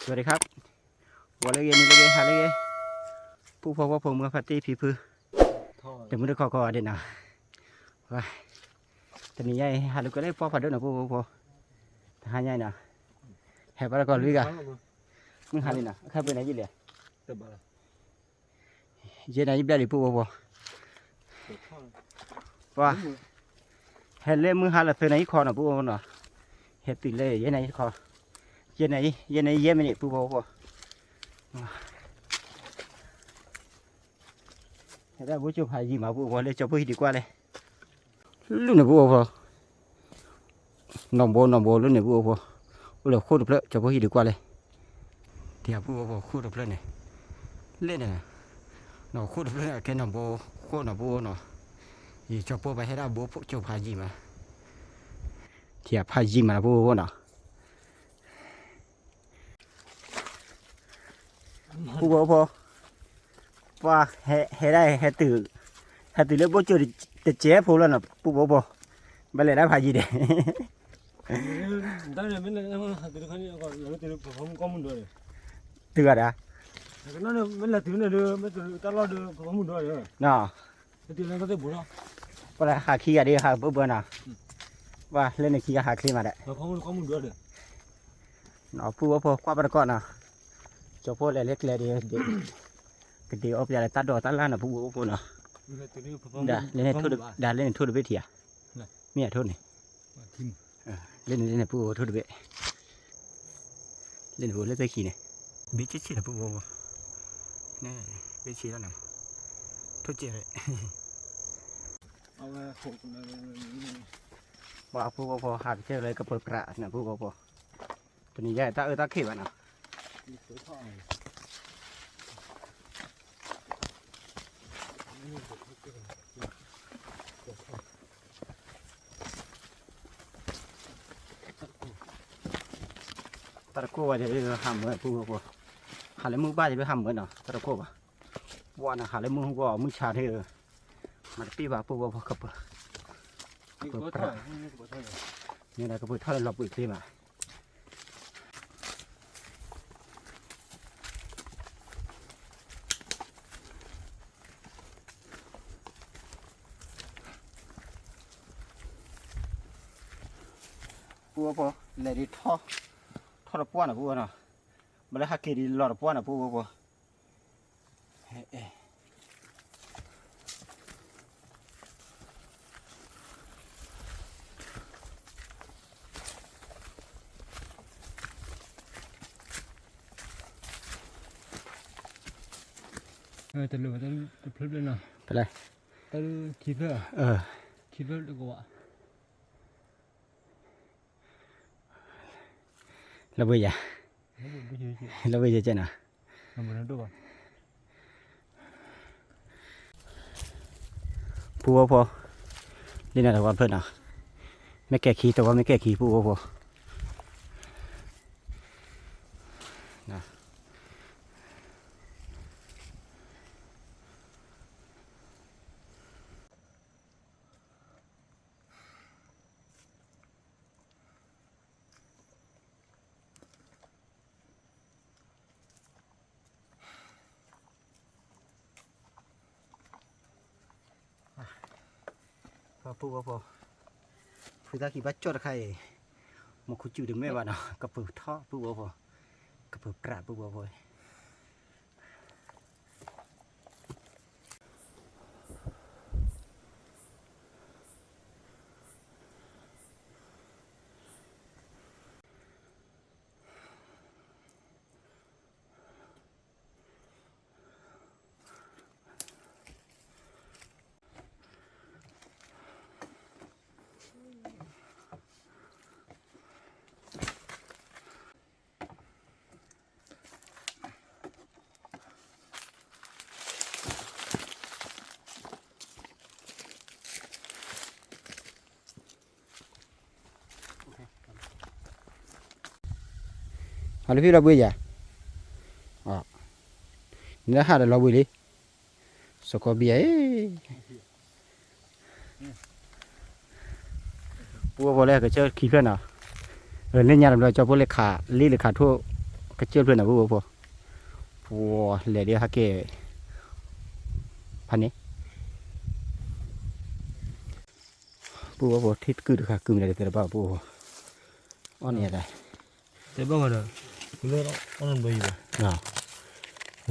สวัสดีครับ ဂီၤလၢအဂ့ၤ နံၤလၢအဂ့ၤ ဟါလၢအဂ့ၤ ပုၢ်ဖိဝဲၢ်ဖိ မုၢ်ဖါတံၢ်ဖံဖု တမုၢ်တကိးကိးဂၤဒဲးနီၤ တနံၤညါအံၤ ဟးလၢကွဲးလၢပှၢ်ဖးဒိၣ်နီၤ ပုၢ်ဖိဝဲၢ်ဖိ တဟါညါအံၤနီၤ ဟဲဘၣ်တကိးလွံၢ်ဂၤ မုၢ်ဟါလံနီၤ အခါပှဲၤန့ၣ်ယံာ်လဲၣ် ယဲၢ်နၤယံာ်ဘျဲၣ်လံ ပုၢ်ဖိဝဲၢ်ဖိ ပှၤ ဟဲလၢမုၢ်ဟါလီၤသၢနၤယံာ်ခီနီၤ ပုၢ်ဖိဝဲၢ်ဖိနီၤ ဟဲတုၤလၢယဲၢ်နၤယံာ်ခီ ယဲၢ်နၤယံာ် ယဲၢ်နၤယံာ်ယဲၢ်မံးနံး ပုၢ်ဖိဝဲၢ်ဖိ ဟဲဒၣ်ဘိကၠိဖးယံာ်မး ပုၢ်ဖိဝဲၢ်ဖိ လၢကၠီဖိဟံၣ်ဒံးကွၢ်လဲၣ် လၢန့ၣ် ပုၢ်ဖိဝဲၢ်ဖိ နီၢ်ဘိနီၢ်ဘိလၢန့ၣ် ပုၢ်ဖိဝဲၢ်ဖိ အိၣ်လၢဃိၣ်တဖျၢၣ် ကၠီဖိဟံၣ်ဒံးကွၢ်လဲၣ် တံၤ ပုၢ်ဖိဝဲၢ်ဖိ ဃိၣ်တဖျၢၣ်န့ၣ် လၢန့ၣ် နီၢ်ဃိၣ်တဖျၢၣ်န့ၣ် ကဲနီၢ်ဘိဃိၣ်နီၤ ပုၢ်ဖိဝဲၢ်နီၤ ယကၠီဖိဘၣ်ဟဲဒၣ်ဘိကၠိဖးယံာ်မး တံၤ ဖးယံာ်မး ပုၢ်ဖိဝဲၢ်နီၤ ပုၢ်ဖိဝဲၢ်ဖိ ပှၤ ဟဲဒၣ် ဟဲတုၤ ဟဲတုၤလၢဘိကၠိတစဲးဖိလီၤနီၤ ပုၢ်ဖိဝဲၢ်ဖိ ဘၣ်လဲၤဒၣ်ဖးယံာ်ဒဲး တုၤဂၤဒၣ် ပှၤလၢဟးခံဂၤဒ်ဟးဘၢဘၢနီၤ ပှၤလၢန့ၣ်ခံဂၤဟးချ့မးဒီး ပုၢ်ဖိဝဲၢ်ဖိ ကွၢ်ဘၣ်တကိးနီၤ ကၠီဖိလဲၤလၢကျဲဒ် ကဒ့အီၣ်ပျဲလၢတၢ်ဒိးတၢ်လၣ်နီၤ ပုၢ်ဖိဝဲၢ်ဖိနီၤ ဒ်လၢန့ၣ်ထိၣ်တဘ့ၣ်ထံဧါ မ့ၢ်အထိၣ်န့ၣ် လၢန့ၣ်လၢန့ၣ် ပုၢ်ဖိဝဲၢ်ဖိ ထိၣ်တဘ့ၣ် လၢန့ၣ်ဖိလၢသ့ၣ်ခံန့ၣ် ဘ့ၣ်ဆ့ၣ်ဆ့ၣ်နီၤ ပုၢ်ဖိဝဲၢ်ဖိ န့ၣ် ဘ့ၣ်ဆ့ၣ်လီၤနီၤ ထိၣ်စဲး ပှၤ ပုၢ်ဖိဝဲၢ်ဖိ ဟးကစၢၢ်လၢကပၢၤပြးန့ၣ် ပုၢ်ဖိဝဲၢ်ဖိ တနံၤညါအံၤ တၢ်အၢတၢ်ခဲဘၣ်နီၤ တၢ်တကိၢ်ဘၣ် ယဟးမၢ ပုၢ်ဖိဝဲၢ်ဖိ ဟးလၢမုၢ်ဘၣ် ယဟးမၢနီၤ တၢ်တကိၢ်ဘၣ် ပှၤနဟးလၢမုၢ်ဟူဘၣ် မုၢ်ဆါထံၣ် မၤတပ့ၢ်ဘၣ် ပုၢ်ဖိဝဲၢ်ဖိ ကပၢၤ ကပၢၤပြး မ့ၢ်ဒၣ်ကပၢၤထီၣ်လၢလီၤပှံာ်ချ့ဘၣ် ပုၢ်ဖိ လဲၤဒ်ထီၣ် ထီၣ်တပှၢ်နီၤ ပုၢ်ဖိနီၤ ဘၣ်လၢဟးက့ၤဒ်လီၤတပှၢ်နီၤ ပုၢ်ဖိ တလိၣ်ဘၣ်တၢ်တဖျၢၣ်ဖျၢၣ်နီၤ ဖဲလဲၣ် တၢ်ခံဖျၢၣ် ခံဖျၢၣ်တကဝး လၢဘှ့ယၤ လၢဘှ့ယၤကဲနီၤ ပုၢ်ဖိဖိ လၢန့ၣ်တဝီဖျၢၣ်နီၤ မ့ၢ်ကဲခံ တဝီမ့ၢ်ကဲခံ ပုၢ်ဖိဖိ ပုၢ်ဖိဖိ ဖုတၢ်ခံဘၣ်ကၠီၣ်တခါအံၤ မ့ၢ်ခူစုၣ်တမဲာ်ဘၣ်နီၤ ကပၢၤထီၣ် ပုၢ်ဖိဖိ ကပၢၤပြး ပုၢ်ဖိဖိ ဟးလၢဖဲလီၤဘှ့ယၤ, နဟးဒီးလီၤဘှ့လံ, စီၤကီဘံယၤ, ပူဖိလၢကစၢၢ်ခံဖျၢၣ်နီၤ, လၢညါတဘျီကၠီဖိလၢခးလံလၢခးထိၣ်, ကစၢၢ်ဖျၢၣ်န့ၣ် ပုၢ်ဖိဖိ, ပှၤလဲၤဒ်ဟဲက့ၤ ဖးန့ၣ်, ပုၢ်ဖိဖိ ထံကုၢ်တခါ ကုၢ်မ့ၢ်လဲၤတသဲတဘၣ် ပုၢ်ဖိဖိ, အီၣ်န့ၢ်ယၤဒၣ်, တဲဘၣ်ဝဲဒီး, ကလၢအီၣ်နီတဘျီယံၤဘၣ်,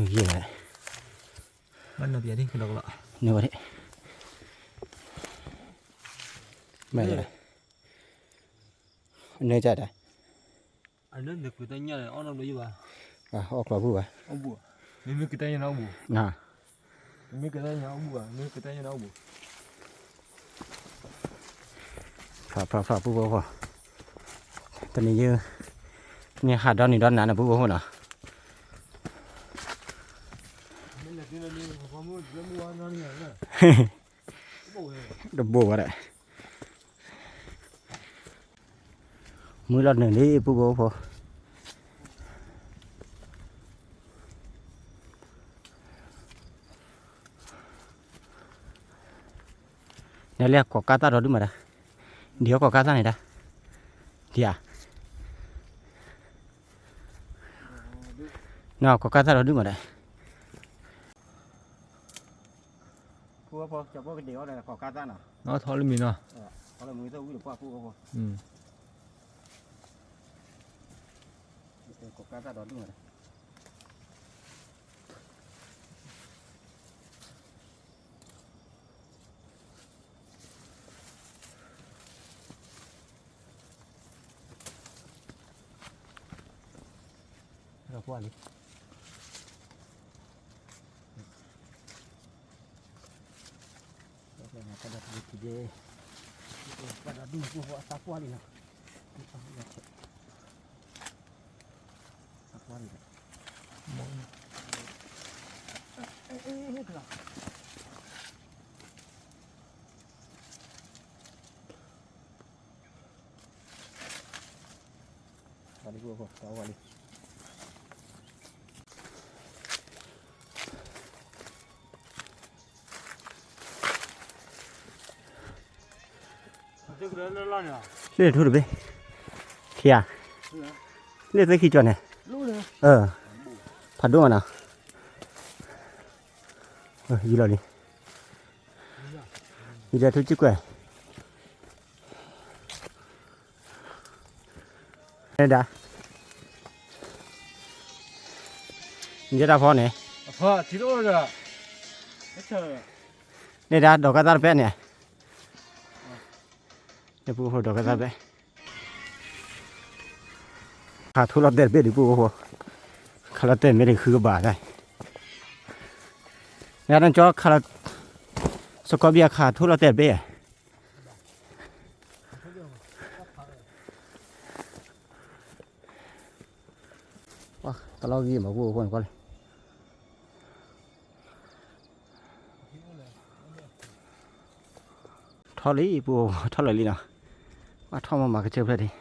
ယံၤဘၣ်, ဘၣ်နီၤပျးဒ်ကဒီးကလီၤ, န့ၢ်ဝဲဒၣ်, မ့ၢ်ယၤဒၣ်, အန့ၢ်တၢ်ဒၣ် အီၣ်ကျီၤပူၤဘၣ်, မ့မ့ၢ်ကတၢၢ်ညါန့ၣ်အီၣ်ဘူး, မ့မ့ၢ်ကတၢၢ်ညါန့ၣ်အီၣ်ဘူး, ဖျါဖျါဖျါ ပုၢ်ဖိဖိ, တနံၤယုၢ်, န့ၣ်ဟးဒီနံၤဒီနၤန့ၣ် ပုၢ်ဖိဖိနီၤ, တဘိဝဲဒၣ် မုၢ်လီၤနုာ်လံ ပုၢ်ဖိဖိ, နလဲၤကိးကါသၣ်ဒီဒူၣ်မးဒၣ်, ဒ်အီၤကိးကါသၣ်န့ၣ်ဒၣ်, ဒ်ဧါ, နကိးကါသၣ်ဒီဒူၣ်မးဒၣ် ဖိဖိ ကၠီဖိကဒ့အီၣ်ဒီးကိးကါသၣ်နီၤ, ထီလၢမံၤနီၤ, ထီလၢမံၤသၣ်ဝံၣ်ဒီးပှၢ် ပုၢ်ဖိဖိ, ကိးကါသၣ်ဒီဒူၣ်မးဒၣ် ဒီးပှၢ်လံ, ပှၢ်ဒီဒူၣ် ပုၢ်ဖိ အသးပှၢ်လံနီၤ, အသးပှၢ်လံ, ဝါလံ ပုၢ်ဖိ တၢ်ဝါလံ, လ့ၣ်ထူတဘ့ၣ်, ခံဧါ, လ့ၣ်သ့ၣ်ခံကၠီန့ၣ်, ဖးဒိၣ်မးနီၤ, ယံၤလီၤလံ, ယံၤလီၤထူစ့ၢ်ကွဲၢ် န့ၣ်ဒၣ်, ယဲတၢ်ဖီန့ၣ်, န့ၣ်ဒၣ် ဒီးကသၣ်တပဲန့ၣ်, ပုၢ်ဖိ ဒီးကသၣ်တပဲ, ခးထိလီၤတဲာ်တဘ့ၣ်ဒံး ပုၢ်ဖိ, ခးလီၤတဲာ်မ့ၢ်တဃုကဘၣ်တၢ်, နကၠီခးလီၤ, စကီဘံခးထိလီၤတဲာ်တဘ့ၣ် တလီၤဂံၢ်မး ပုၢ်ဖိန့ၣ်ကွၢ်လံ, ထီၣ်လံ ပုၢ်ဖိ ထီၣ်လၢာ်လံနီၤ, ဘၣ်ထီၣ်မးမးကစၢၢ်ဖျၢၣ်ဒံး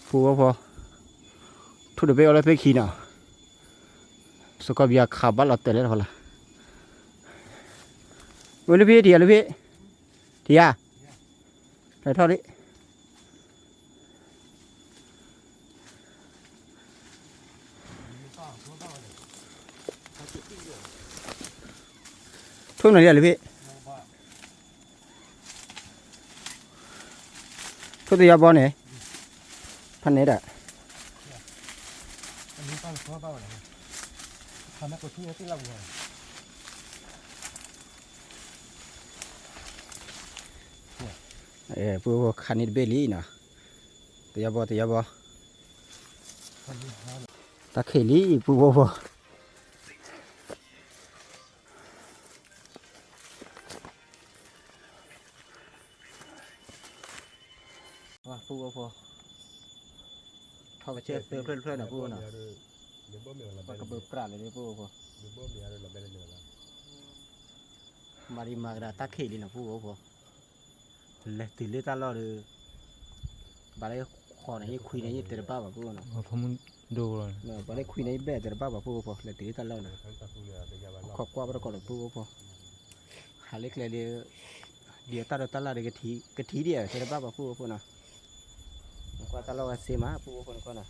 ပုၢ်ဖိ, ထူတဘ့ၣ်အီၤလၢသ့ၣ်ခံနီၤ, စကီဘံခးဘၣ်လီၤတဲာ်လၢတဖီလာ်, ဝဲလၢဖံထံယၤလၢဖံ, ထံယၤ, လဲၤထီၣ်လံ ထိၣ်နုာ်လံလၢဖံ, ထိၣ်သယီဘီန့ၣ်, ဖးန့ၣ်ဒၣ် ပုၢ်ဖိ ခးန့ၢ်တဘ့ၣ်လံနီၤ, သယီဘီ သယီဘီ, တၢ်ခံးလံ ပုၢ်ဖိဖိ ပုၢ်ဖိ, ထီၣ်ကစၢၢ်သၢဖျၢၣ်တဖျၢၣ်န့ၣ် ပုၢ်ဖိနီၤ, ပကဘၢပြးလၢၤလံ ပုၢ်ဖိ, မၤဒံးမၤကဒါတၢ်ခံးလံနီၤ ပုၢ်ဖိ, လဲၤတုၤလၢတၢ်လီၢ်ဒီး ဘၣ်လၢဃီန့ၣ် ယခွံန့ၣ် ယတဲတဘၣ်ဘၣ် ပုၢ်ဖိနီၤ, ဘၣ်လၢခွံန့ၣ် ယဘဲၣ်တဲတဘၣ်ဘၣ် ပုၢ်ဖိ, လဲၤတုၤလၢတၢ်လီၢ်န့ၣ် ခိးကွၢ်ဘၣ်တကိးလၢ ပုၢ်ဖိ, ဟးလၢကျဲလၢ ဒ်အတၢ်ဒီးတၢ်လၢ်ဒီး ကထံၣ်ဒ်အံၤ တဲတဘၣ်ဘၣ် ပုၢ်ဝဲၢ်ဖိနီၤ, ကွၢ်တၢ်လီၢ်ဝဲစ့မး ပုၢ်ဝဲၢ်ဖိန့ၣ်ကွၢ်နီ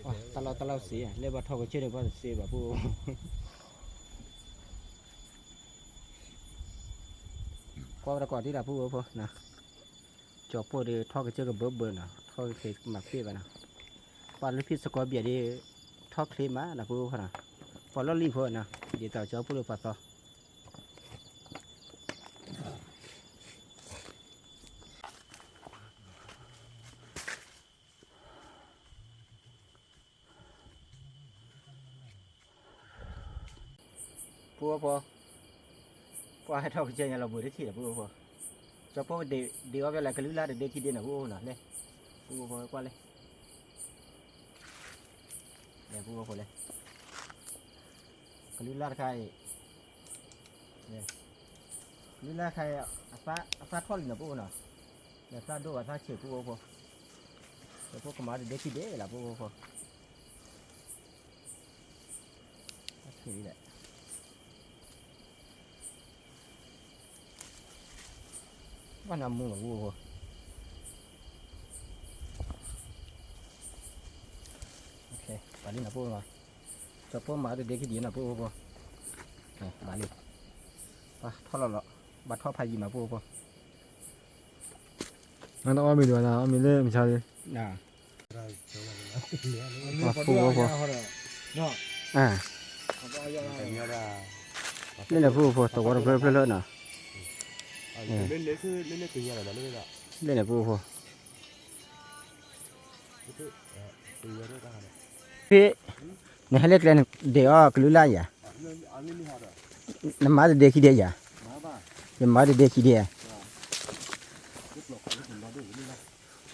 ၤ, တၢ်လီၢ်တၢ်လီၢ်စ့ လဲၤဘၣ်ထီၣ်ကစၢၢ်န့ၣ် ဘၣ်စ့ဘၣ် ပုၢ်ဝဲၢ်ဖိ, ကွၢ်ဝဲတကိးဒ်လၢ ပုၢ်ဝဲၢ်ဖိနီၤ, ကၠီပိၢ်ဒီးထီၣ်ကစၢၢ်ကဘၢဘၢနီၤ, ထီၣ်ချ့မၤပ့ၢ်ဘၣ်နီၤ, ပှၤလၢဖံးသကိးဘၣ်ဒီး ထီၣ်ချ့မးနီၤ ပုၢ်ဝဲၢ်ဖိနီၤ, ပှၤလီၢ်လံၣ်ဖိနီၤ ဒ်သိးကၠီပိၢ်ဒီးပှၤသီ ပုၢ်ဝဲၢ်ဖိ, ပှၤဟဲထီၣ်ကစၢၢ်ညါလီၤဘှံးတထံၣ်ဒီး ပုၢ်ဝဲၢ်ဖိ, ကၠီပိၢ်ဒ့အီၣ်ဖဲလဲၣ် ကလုၢ်လၢ်တဒ့ခံဒ့နီၤ ပုၢ်ဝဲၢ်ဖိနီၤ လဲၣ်, ပုၢ်ဝဲၢ်ဖိကွၢ်လဲၣ်, လဲၣ် ပုၢ်ဝဲၢ်ဖိလဲၣ်, ကလုၢ်လၢ်တခါအံၤ လၢလၢခဲအံၤ အသၣ်ထီၣ်လံနီၤ ပုၢ်ဖိနီၤ, ဒီးသၣ်ဒိၣ်အသၣ်ဆံး ပုၢ်ဖိ, ဒီးဖိကမၤတဒ့ခံဒ့လီၤ ပုၢ်ဖိ, သၣ်ဆံးဒ်လဲၣ်, ဘၣ်နမူနီၤ ပုၢ်ဖိ, ပှၤလံနီၤ ပုၢ်ဖိ, ကၠီပိၢ်မၤတဒ့ခံဒ့နီၤ ပုၢ်ဖိ, ဘၣ်လံ, ဘၣ်ထီၣ်လီၤလီၤ, ဘၣ်ထီၣ်ဖးယံၤမး ပုၢ်ဖိ, နအီၣ်မ့ၤဒံးဘၣ် အီၣ်မ့ၤလၢမဆါလံ, ပုၢ်ဖိဖိ, လၢန့ၣ် ပုၢ်ဖိ သဝီတဖျၢၣ်ဖျၢၣ်လၢနီၤ, လၢန့ၣ် ပုၢ်ဖိ ဖဲ နဟဲလၢကျဲန့ၣ် ဒ့အီၣ်ကလုၢ်လၢ်ယၤ, နမၤတဒ့ခံဒ့ယၤ, ယမၤတဒ့ခံဒ့,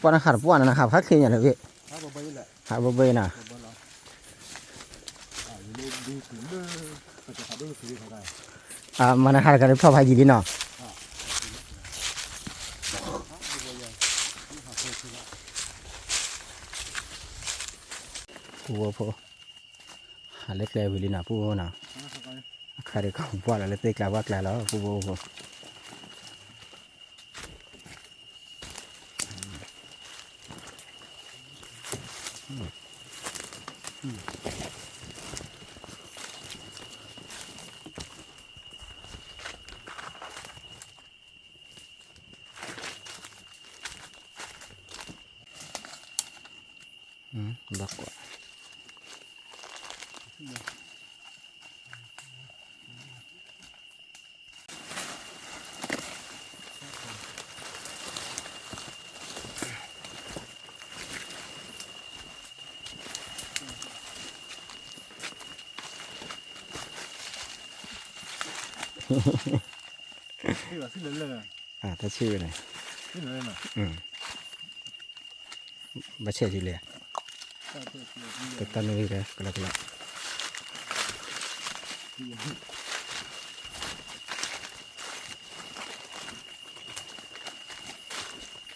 ပှၤနဟးတပှၢ်နၤ နဟးဖးချ့ညါလၢၤဝဲ, ဟးဘၢဘၢနၤ, မၤနဟးတဂၤလၢဖျီၣ်ဖးယံၤလံနီၤ, ပုၢ်ဖိ, ဟးလၢကျဲဝံၤလံနီၤ ပုၢ်ဖိနီၤ, အခါဒုးကဘၣ်လီၤလၢသ့ၣ်ကျါဘၣ်ကျါလီၤ ပုၢ်ဖိဖိ ဘၣ်ကွၢ် တၢ်ဆံၣ်ဝဲန့ၣ် ဘၣ်ဆဲးက့ၤလဲၣ်, တတၢ်န့ၣ်ကလီကလီ ပုၢ်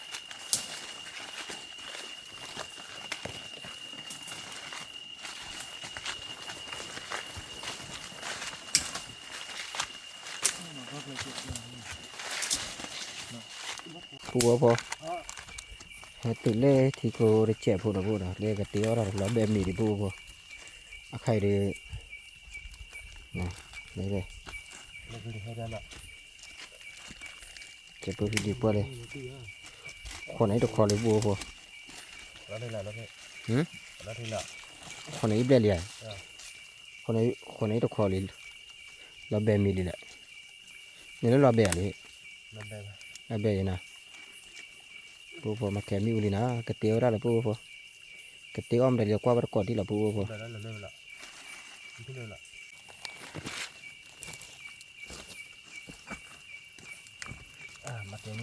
ဖိ, ဟဲတုၤလၢထံကျိတစဲးဖိနီၤ ပုၢ်ဖိနီၤ လၢကတ့အီၣ်တၢ်တလီၤဘဲမံၤဒံး ပုၢ်ဖိ, အခါအံၤဒီး ကဲပဖံဒံးပှၢ်လံ, ခိၣ်နၢ်အံၤတခီလံ ပုၢ်ဖိ, ခိၣ်နၢ်အံၤဘျဲၣ်လံဧါ, ခိၣ်နၢ်အံၤတခီလံ, လီၤဘဲမံၤလံလဲၣ်, န့ၣ်လၢလီၤဘဲဧါလံ, လီၤဘဲအံၤနီၤ, ပုၢ်ဖိမၤကဲမ့ၣ်အူလံနီၤ ကတ့အီၣ်တၢ်လီၤ ပုၢ်ဖိ, ကတ့အီၣ်မတၤလံ ကွၢ်ဝဲတကိးဒံးလီၤ ပုၢ်ဖိ. မၤကဲလၢ အမၤကဲလၢ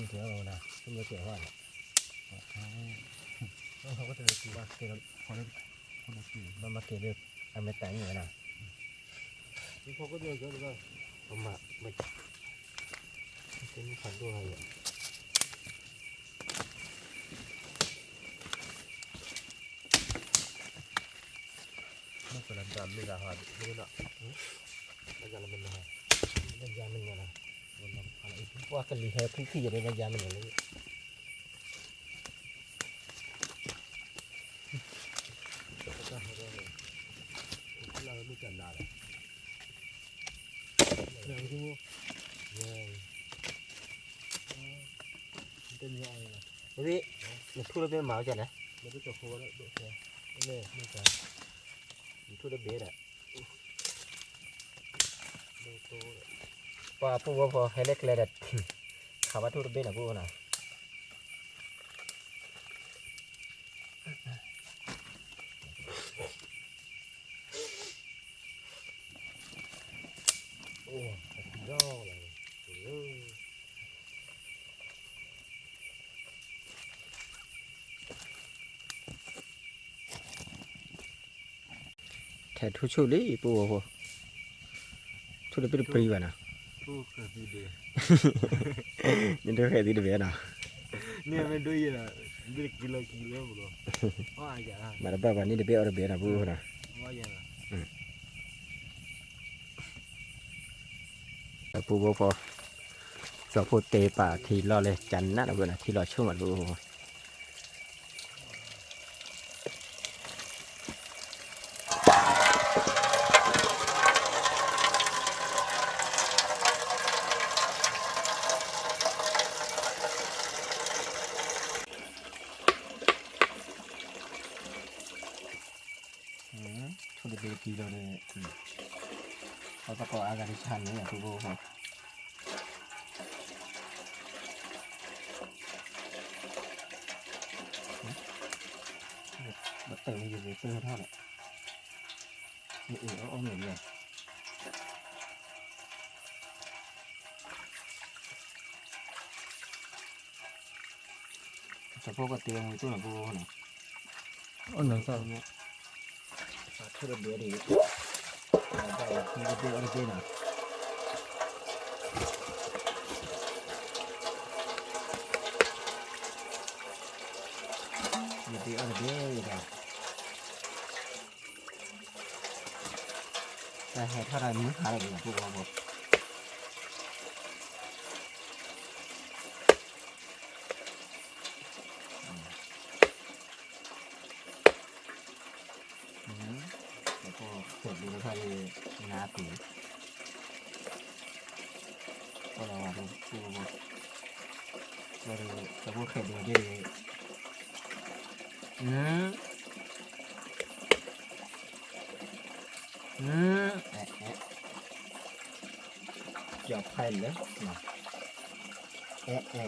အမဲာ်တၢ်အံၤဝဲဒၣ် မၤကဲလၢ မ့ၢ်ကလၤဒၣ်မ့ၢ်ဂၤဟးဒ်န့ၣ်နီၤ, လၢယၤလၢမနုၤဟး, လၢယၤမနုၤလီၤ, ပှၤကလံၤဟဲဖုဖံယဲၢ်န့ၣ် ယါမ့ၢ်န့ၣ်လၢ ဝံၤ နထူၣ်လၢဘ့မၤဝဲဒ်လဲၣ်, နထူၣ်လၢဘ့ဒီး ပှၤပူဝဲဖိဟဲလၢကျဲဒီး ခးဘၣ်ထူၣ်တဘ့ၣ်န့ၣ်ပူဝဲနီၤ. ထဲထူၣ်ဆူၣ်လံ ပူဝဲဖိ, ထူၣ်တဘ့ၣ်တပျံၤဘၣ်နီၤ, နတဃဲၤသံတဘ့ၣ်နီၤ, မၤတဘၣ်ဘၣ် န့ၢ်တဘ့ၣ်အီၣ်တဘ့ၣ်နီၤ ပူဝဲဖိနီၤ. ပူဝဲဖိ, စီၤဖိတဲပာ်ထံလီၢ်လၢကနၣ်တဘၣ်နီၤ ထံလီၢ်ဆိကမိၣ်တဘၣ်. ထူၣ်တဘ့ၣ်တပျံၤလီၤဒီး အသကိးအါဂၤတဆါန့ၣ် အပူဖိဖိ, ဘၣ်တၢ်မ့ၢ်ယပတၢၢ်ထီၣ်ဒီး အအီၣ်အီၣ်မ့ၢ်လီၤ. စီၤဖိကတဲမူတူၢ်နီၤ ပူဖိဖိနီၤ, အီၣ်နီၤသၣ်, ထူၣ်တဘ့ၣ်ဒီး ဘၣ်ဝဲထံတဘ့ၣ်အီၣ်တဘ့ၣ်နီၤ, တဘ့ၣ်အီၣ်တဘ့ၣ်ဒီး တၢ်ဟဲထီၣ်တၢ်မုၢ်ဟါလီၤ ပူဖိဖိ. တၢ်ဖိဃဲၤဒိတခါဒီး နါပ့ၤ, ကီၢ်လီၤဝဲဒၣ်ပူဖိဖိ, ကီၢ်ဒီး တၢ်ဖိဃဲၤဒိဒ်န့ၣ်, အ ကၠီၤဖးလၢ အဲ အဲ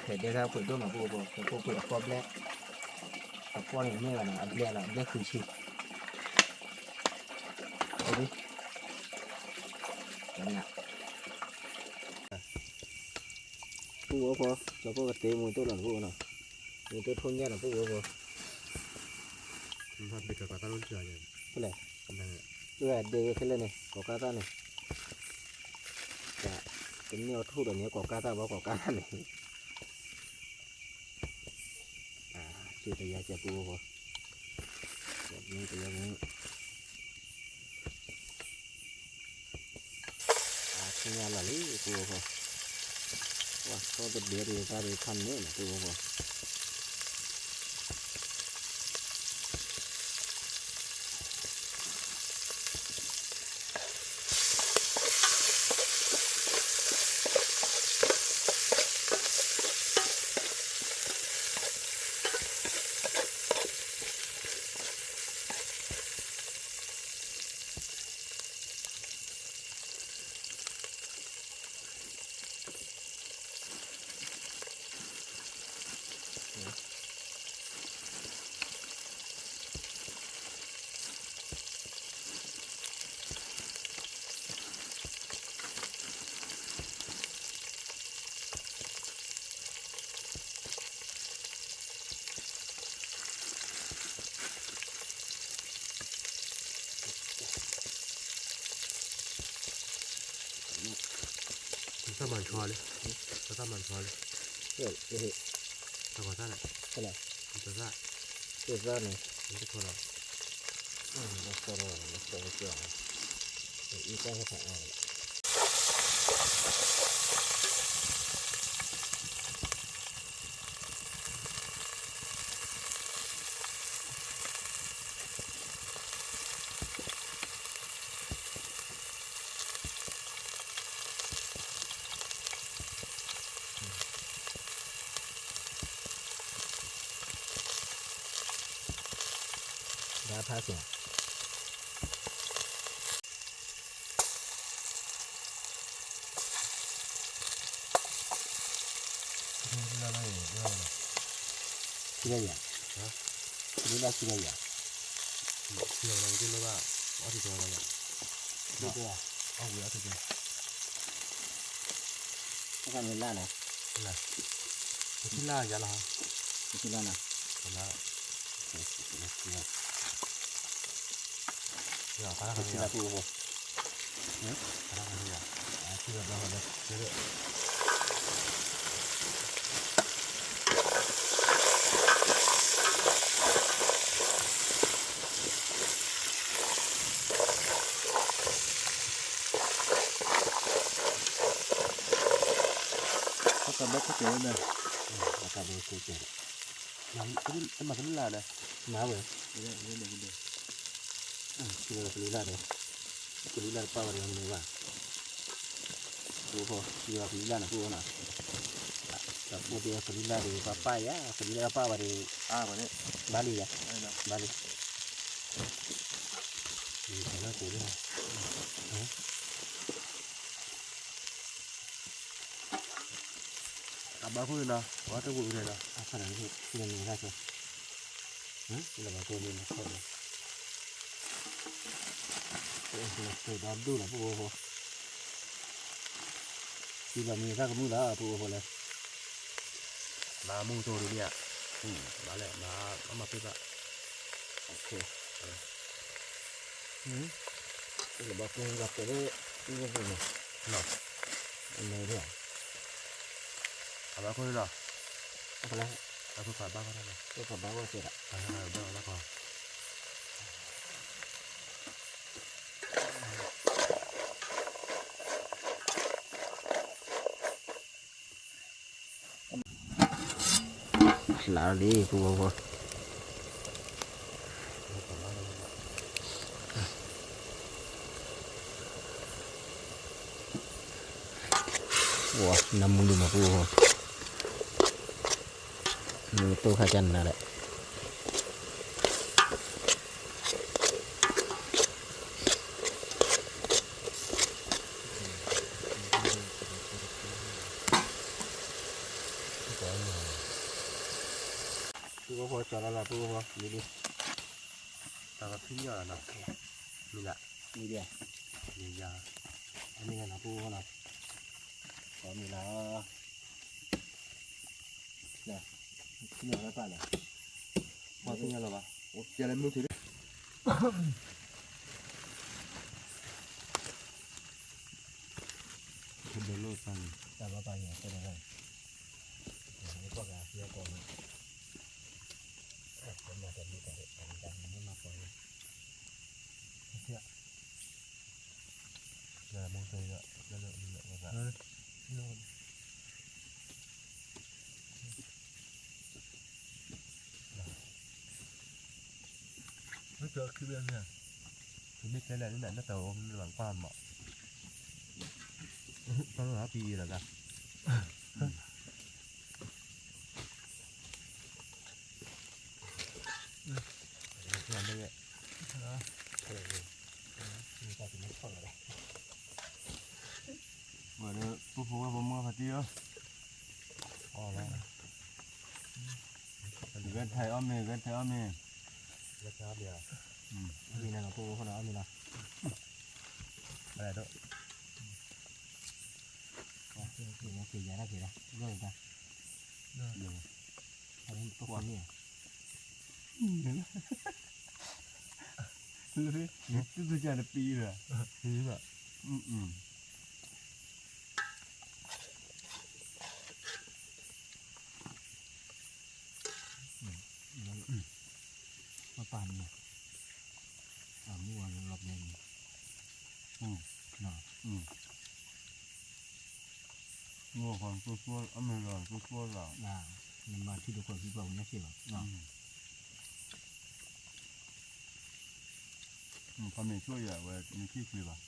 ဖဲဒဲခါပှ့ၤဒိၣ်မးပူဖိဖိ, ပှ့ၤအကီၢ်ဘျဲၣ်, အကီၢ်န့ၣ်မ့ၢ်ဘၣ်နီၤ အဘျဲၣ်လီၤ အဘျဲၣ်ဃုဆံ, ပူဖိဖိ, စီၤဖိကတဲမူတူၢ်လီၤတပူဖိနီၤ, မူတူၢ်ထိၣ်ညၣ်လီၤပူဖိဖိ, ဖဲလဲၣ်, ဒ့ဝဲခဲလၢာ်န့ၣ် ကိးကါသၣ်န့ၣ်, တန့ၢ်အီၣ်ထူၣ်ဒီးန့ၣ် ကိးကါသၣ်ဘၣ် ကိးကါသၣ်န့ၣ်, စ့တယါကဲပူဖိဖိ, တယါမ့ၢ် အါ ဆူညါလီၤလံ ပူဖိဖိ, ပှၤဆီတဘ့ၣ်တဘ့ၣ်တခါန့ၣ် ပူဖိဖိ. သၣ်မၤဆီလံ, သၣ်မၤဆီလံ, သၣ်ကီၤသၣ်န့ၣ်, သၣ်, သၣ်န့ၣ်, သၣ်လီၤ, သၣ်လီၤ, သၣ်လီၤ, အံသၣ်ဟဲထီၣ်အါလီၤ. ဖးဖးက့ၤ ခံလၢယၤ, ခံလၢယၤ, ခံလၢယၤ, အီၣ်တကဲ, အီၣ်ဝံၤအီၣ်တကဲ, အခါန့ၣ်လၢ်န့ၣ်, လၢ်, ပထံၣ်လၢ်ယၤလီၤ, ပထံၣ်လၢ်န့ၣ်, လၢ်, ပထံၣ်လၢ်ပူၤ, ပထံၣ်လၢ်ပူၤ, တၢ်ဘီခိၣ်ကဲၤဝဲဒၣ်, တၢ်ဘီခိၣ်ကဲၤ, တမၤကလုၢ်လၢ်ဒီး, မၤဝဲ, ကလုၢ်လၢ်ဒီး, ကလုၢ်လၢ်ဒီး, ကလုၢ်လၢ်တပာ်ဝဲဒီးမနုၤဘၣ်, ပှၤဖိ ကလုၢ်လၢ်န့ၣ် ပှၤဖိနီၤ, တၢ်ဖိဒ်ကလုၢ်လၢ်ဒီး ပှၤပာ်ယၤ, ကလုၢ်လၢ်ပာ်ဝဲဒီး, ဘၣ်လံယၤ, ဘၣ်လံ, အဘၣ်ခိၣ်နီၤ, အဝဲတဝံၤဝဲနီၤ, အခါန့ၣ်, လၢဘၣ်ခိၣ်န့ၣ် ခိၣ်န့ၣ်, ဒီဒူၣ်လီၤ ပှၤဖိ, စံးဘၣ်မ့ၢ်တၢ်ကမုၣ်လီၤ ပှၤဖိလဲၣ်, မၤမူသိးဒ်န့ၣ်ဧါ, မၤလဲၣ်, မၤမၤပ့ၢ်ဘၣ်, လၢဘၣ်ခိၣ်န့ၣ်, အဘၣ်ခိၣ်လီၤ, အခိၣ်ဖးဘၣ်ဘၣ်, ခိၣ်ဖးဘၣ်ဘၣ်စ့ၢ်ဒီး, လၢလံ ပူဖိ, နမူလံမး ပူဖိ, နတိၢ်ခါကနၤဒီး ပူဖိကၠီလီၤလီၤ ပူဖိ မံၤလံ, တၢ်ကဖံးညီၣ်လီၤနီၤ, မံၤလၢ, မံၤလံ, မံၤယါ, အမံၤလၢနီၤ ပူဖိနီၤ, မံၤလၢ, ဖံးညီၣ်လီၤပၢ်လီၤ, ပှၤဖံးညီၣ်လီၤဘၣ်, ကဲလၢမုၢ်ထံး တဘျီလိာ်သးန့ၣ် တၢ်ဘၣ်ပာ်န့ၣ် အဃိန့ၣ် ကွၢ်က့ၤအဖံအကိာ်န့ၣ် မၤတၢ်မ့ၢ်တၢ်ဒီး တၢ်မ့ၢ်တၢ်မ့ၢ်မၤကိာ်န့ၣ် မ့ၢ်တၢ် မ့ၢ်တဲလဲၣ် နတၢ်အိၣ်မ့ၢ်ဘၣ်ကွၢ်မး, တၢ်လၢပံၤလီၤကါ, ဝဲဒၣ် ပူဖိဝဲပမုၢ်ဖါတံၢ်ဧၢ, အီၣ်လီၤ, ဂဲၤထဲအီၣ်မ့ၤ ဂဲၤထဲအီၣ်မ့ၤ, ဂဲၤထဲအီၣ်မ့ၤ, အီၣ်မ့ၤနီၤ ပူဖိနီၤ အီၣ်မ့ၤနီၤ, အဒိၣ်, က့ၤယၤတၢ်က့ၤလီၤ, ပူဖိန့ၣ် လၢ တုၤကစၢ်တပံၤလၢ ပပာ်န့ၣ် အမူအလီၤပျဲန့ၣ် မိၢ်ခီ အမ့ၢ်လီၤ နမၤထံဒိၣ်ခိၣ်သံကွၢ်ဝဲညါစ့ၢ်ဘၣ် ခီမ့ၢ်ဆိၣ်ယၤဝဲ မ့ၢ်ထံၣ်ချ့ဘၣ်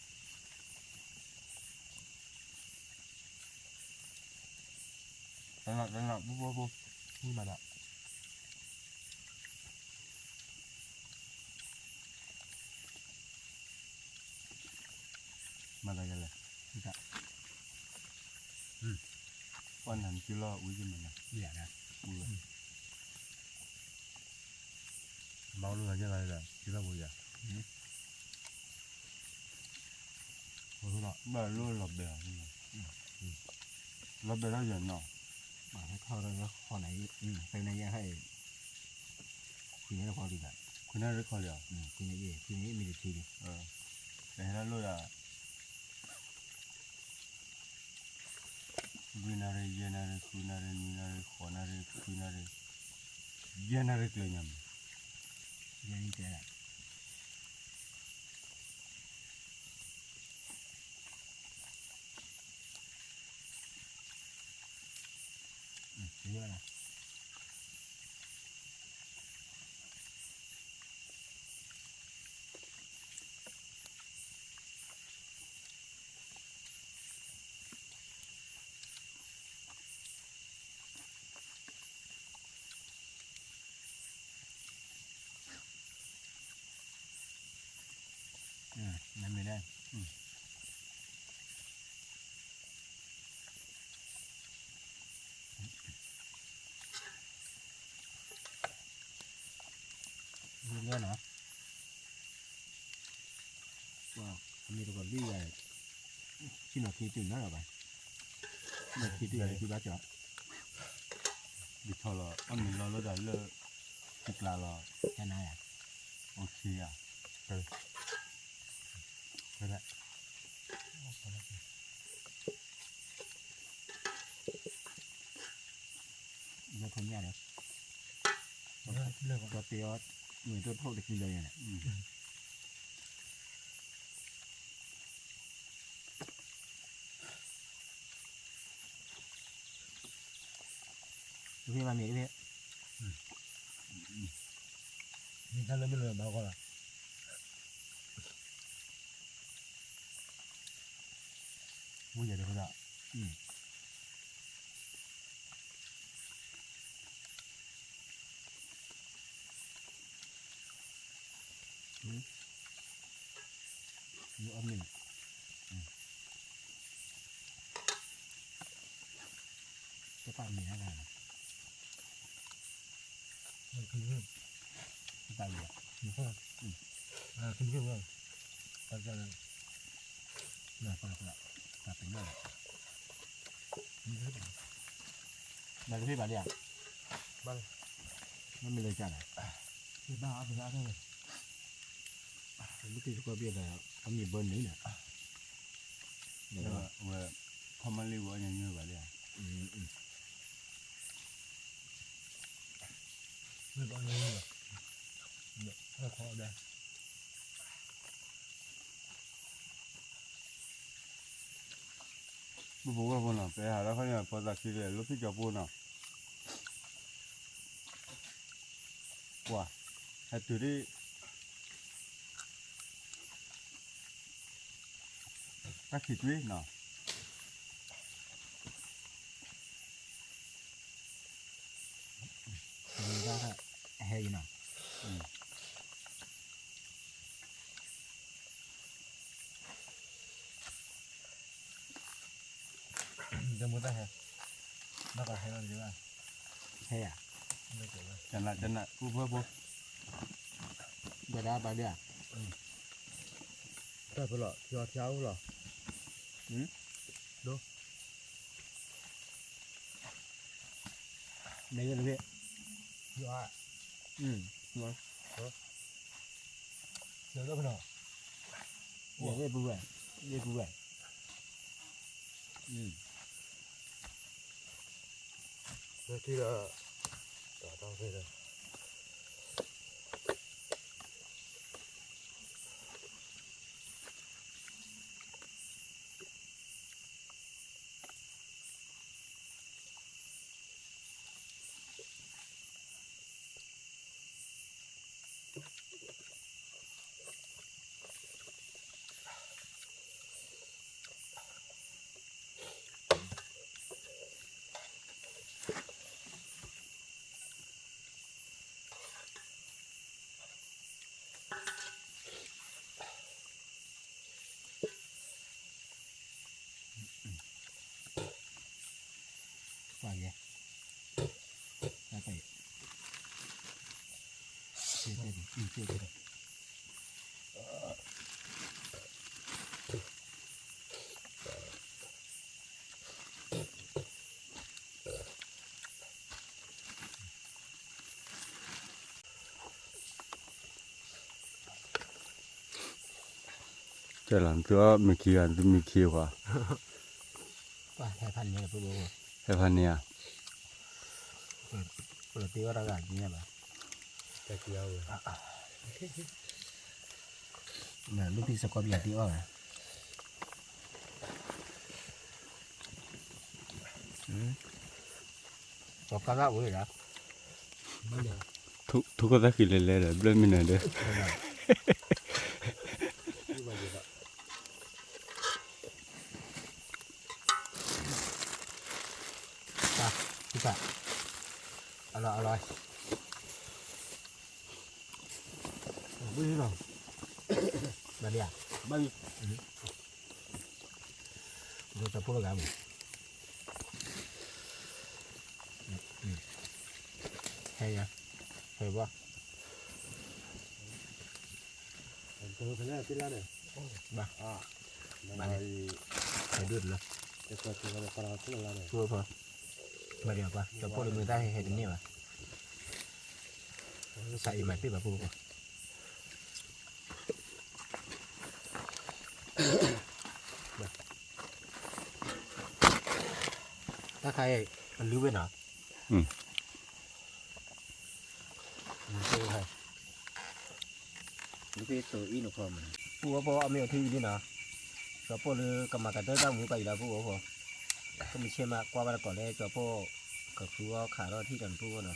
တနၢ် တနၢ် ဖိဖိဖိ မုၢ်မၤဒၣ် မၤသးယလဲၣ်, ပှၤနၤနစုလီၤဝံၤယမၤနၤ, မၤလိာ်သးယဲလီၤ, စုလီၤပူၤယၤ, ဘၣ်လိၣ်လီၤဘဲၣ်, လီၤဘဲၣ်ထီၣ်ယၤနီၤ, ဟဲထီၣ်လၢဃီနၤ, ဖဲနယဲဟဲအံၤ ခွံနၣ်ရံၣ်ခီလံ, ခွံနၣ်ရံၣ်ခီလံ, ခွံနၣ်ရံၣ်, ခွံနၣ်ရံၣ်မ့ၢ်တထံလံ, ကဟဲထီၣ်လိၣ်ယၤ, လွံၢ်နၣ်ရံၣ်, ယဲၢ်နၣ်ရံၣ်, ဃုနၣ်ရံၣ်, နွံနၣ်ရံၣ်, ဃိးနၣ်ရံၣ်, ခွံနၣ်ရံၣ်, ယဲၢ်နၣ်ရံၣ်ကျဲညါမး, ယဲၢ်နၣ်ရံၣ်ကျဲ နမ့ၢ်ဒၣ်, လၢနီၤ, အမ့ၢ်တကီၢ်ဘံၣ်ယၤ, ဆ့ၣ်နီၤခံတုၤနီၤလီၤဘၣ်, ဆ့ၣ်နီၤခံတုၤယၤ တုၤဘၣ်ကီး, ဒ်ထီၣ်လီၤ အမ့ၢ်လီၤလၢတၢ်လၢ ခံကျါလီၤ, ကနၤယၤ, အိၣ်ဆံယၤ, လၢထီၣ်ညၣ်ဒီး, ကီၢ်တ့အီၤ, မ့ၢ်တထိၣ်တကံလၢယၤန့ၣ်, တဖ့မးမ့ၢ်တဖ့, မ့ၢ်တၢ်လၢမ့ၢ်လၢဘၣ်ဃီလီၤ, ဝံၤယၤတဖ့ဒၣ်, အမ့ၢ်, တပာ်မ့ၢ်ဟဲဂၤ, တပာ်မ့ၢ်, တပာ်မ့ၢ်, တပာ်မ့ၢ်, မၤတဖ့ဘၣ်ဒ်ဧါ, မ့ၢ်လၢကၢ်လီၤ, မ့ၢ်တ့ၢ်စကွၢ်ဘ့ၣ်ဒီး, အမ့ၢ်ဘၢနုၤန့ၣ်, အဝဲ, ခီမီလံဝဲအီၣ်ညီနုၢ်ဘၣ်ဒ်ဧါ, မ့ၢ်ဘၣ်ညီနုၢ်ဘၣ်, အဝဲခီအီၣ်ဘၣ် ပပူၤဝဲဖိနီၤ, ပဟးလၢခီန့ၣ် ပှၤသးခုလၢလီၢ်ဖံကၠီၤပူၤနီၤ, ပှၤ, ဟဲတုၤဒ်, တၢ်ခံးတွံနီၤ, ဟဲအံၤနီၤ, တမူတၢ်ဟဲ, ဘၣ်ကဟဲလီၤတဂ့ၤဘၣ်, ဟဲယၤ, ကနၣ်, ကနၣ်, ပူဖိဖိ, ဘၣ်ဒါဘၣ်ဒၣ်, တၢ်ဖိလီၤ, ထံအီထံအီအိၣ်လီၤ, ဒိ, မ့ၢ်ယတဂ့ၤ, ယ, ယ, ယပူၤဝဲ, ယပူၤဝဲ, လၢထံလီၤ, တၢ်တၢ်ဖဲလီၤ. ကဲလီၤ သုအီၣ်မ့ၤခံဂၤ သုမ့ၤခံဂၤ, ဟဲဖးန့ၢ်ဧါ, လူၢ်ဖံစကီးပယၤတ့အီၣ်ဘၣ်, ကီးကါလၢအဝဲဒၣ် ထိၣ်ခိၣ်သၣ်ဃံးလဲၤလဲၤဒီး ဘျၢမံနၤဒီး အလီၤအလီၤ, ဘၣ်လံဧါ, ဘၣ်လံ, ဒီးတၢ်ဖိလီၤဂာ်မး, ဟဲယၤ, ဟဲဘၣ်, ဘၣ်, ဟဲဒိၣ်တလၢ, ဖိ, ဘၣ်ဒီးကွၢ် ကၠီၤပိၢ်လၢမုၢ်သၣ်ဟဲဟဲတန့ၢ်ဘၣ်, စးအံၤမၤတ့ၢ်ဘၣ်ဖိ, တၢ်ခါအံၤ အလုၢ်ဝဲနီၤ, ပူဖိအီၣ်မ့ၤအီထံအံၤလံနီၤ, ကၠီၤပိၢ်လၢကမၤကတၢၢ်တၢ်မူပှၤအံၤလီၤ ပူဖိ, ကမုၢ်ဆ့ၣ်မးကွၢ်ဘၣ်တကိးလၢကၠီၤပိၢ် ကဃုအီၣ်ခးထီၣ်ထံၣ်ဒီးနပူဖိနီၤ,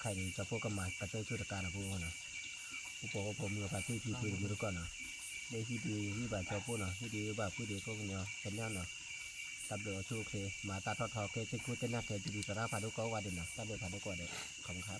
ခဲအံၤန့ၣ် ကၠီၤပိၢ်ကမၤကတၢၢ်ဆူတကါဒီး ပူဖိနီၤ, ပူဖိအိၣ်ဖိမုၢ်အဖါတံၢ်ဖံဖုတမုၢ်တကိးနီၤ, မ့ၢ်ဟံၣ်ဒုးဟံၣ်ဘၣ်ကၠီၤပိၢ်နီၤ, ဟံၣ်ဒုးဘၣ်ဖုဒုးကိးကညီကနၣ်နီၤ, တၢ်ဘျုးအီၤဆူၣ်အိၣ်ချ့ မၤတၢ်ထီၣ်ထီကဲ သုးခိၣ်သ့ၣ်နၢ်ကဲ ဒုးဒုးသရၣ်ဖးဒိၣ်ကိးဂၤဒဲးနီၤ, တၢ်ဘျုးဖးဒိၣ်ကိးဂၤဒဲး, ခီမခါ